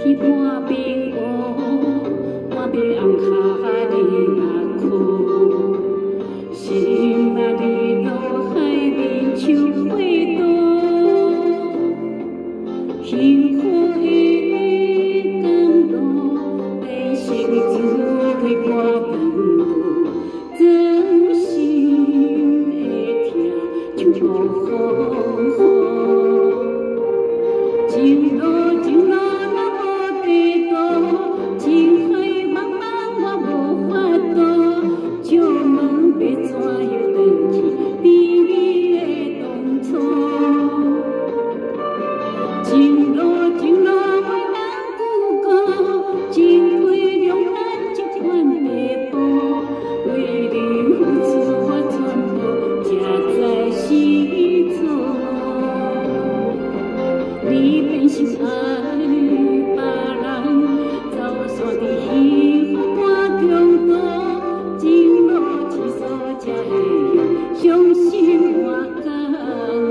天半边乌，半边红哈呢若哭，心若离落海面像火刀，幸福的甘露变成水溪半长路，装心的疼像暴风雨。情路情路若無地圖，情海茫茫我無法度，借問欲怎樣轉去甜蜜的當初？情路情路袂當久顧，進退兩難這款地步，為你付出我全部，才知是錯。你變心愛別人，走散佇彼半中途，情路痴索才會用傷心換覺悟。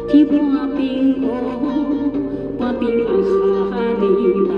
天半邊烏，半邊紅哈呢目